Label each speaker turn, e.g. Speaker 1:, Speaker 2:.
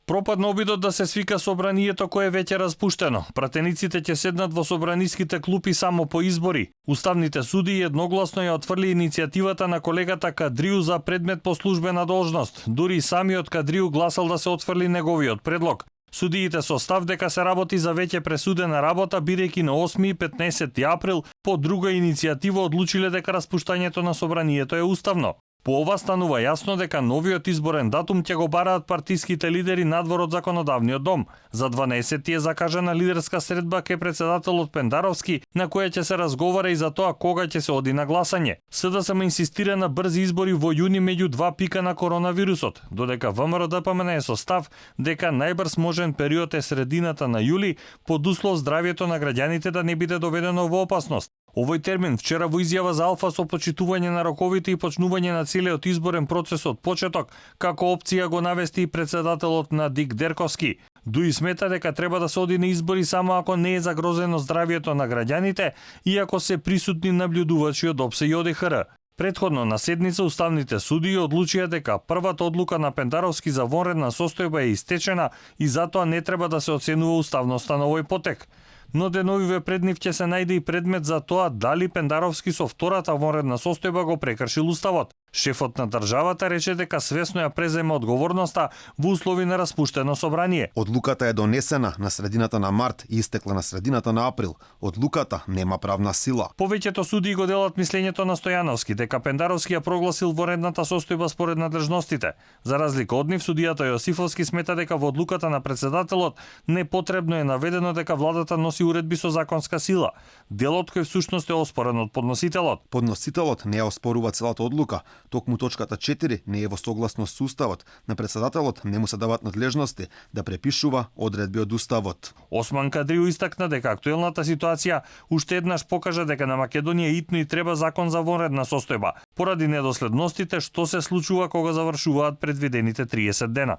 Speaker 1: Пропадна обидот да се свика собранието кое е веќе распуштено. Пратениците ќе седнат во собраниските клупи само по избори. Уставните судии едногласно ја отфрли иницијативата на колегата Кадрију за предмет по службена должност. Дури самиот Кадрију гласал да се отфрли неговиот предлог. Судиите со став дека се работи за веќе пресудена работа, бидејќи на 8 и 15 април по друга иницијатива одлучиле дека распуштањето на собранието е уставно. По ова станува јасно дека новиот изборен датум ќе го бараат партиските лидери надвор од законодавниот дом. За 12 е закажана лидерска средба ке председателот Пендаровски, на која ќе се разговара и за тоа кога ќе се оди на гласање. СДСМ инсистира на брзи избори во јуни меѓу два пика на коронавирусот, додека ВМРО-ДПМН е со став дека најбрз можен период е средината на јули, под услов здравјето на граѓаните да не биде доведено во опасност. Овој термин вчера во изјава за Алфа со почитување на роковите и почнување на целиот изборен процес од почеток, како опција го навести и председателот на ДИК Дерковски. Дуи смета дека треба да се оди на избори само ако не е загрозено здравјето на граѓаните и ако се присутни наблюдувачи од ОПСЕ и ОДХР. Предходно на седница уставните судии одлучија дека првата одлука на Пендаровски за вонредна состојба е истечена и затоа не треба да се оценува уставноста на овој потек. Но деновиве пред нив ќе се најде и предмет за тоа дали Пендаровски со втората вонредна состојба го прекршил уставот. Шефот на државата рече дека свесно ја презема одговорноста во услови на распуштено собрание.
Speaker 2: Одлуката е донесена на средината на март и истекла на средината на април. Одлуката нема правна сила.
Speaker 1: Повеќето судии го делат мислењето на Стојановски дека Пендаровски ја прогласил вонредната состојба според надлежностите. За разлика од нив, судијата Јосифовски смета дека во одлуката на председателот непотребно е наведено дека владата носи уредби со законска сила. Делот кој всушност е оспорен од подносителот.
Speaker 2: Подносителот не ја оспорува целата одлука. Токму точката 4 не е во согласност со уставот. На председателот не му се дават надлежности да препишува одредби од уставот.
Speaker 1: Осман Кадрију истакна дека актуелната ситуација уште еднаш покажа дека на Македонија итно и треба закон за вонредна состојба, поради недоследностите што се случува кога завршуваат предвидените 30 дена.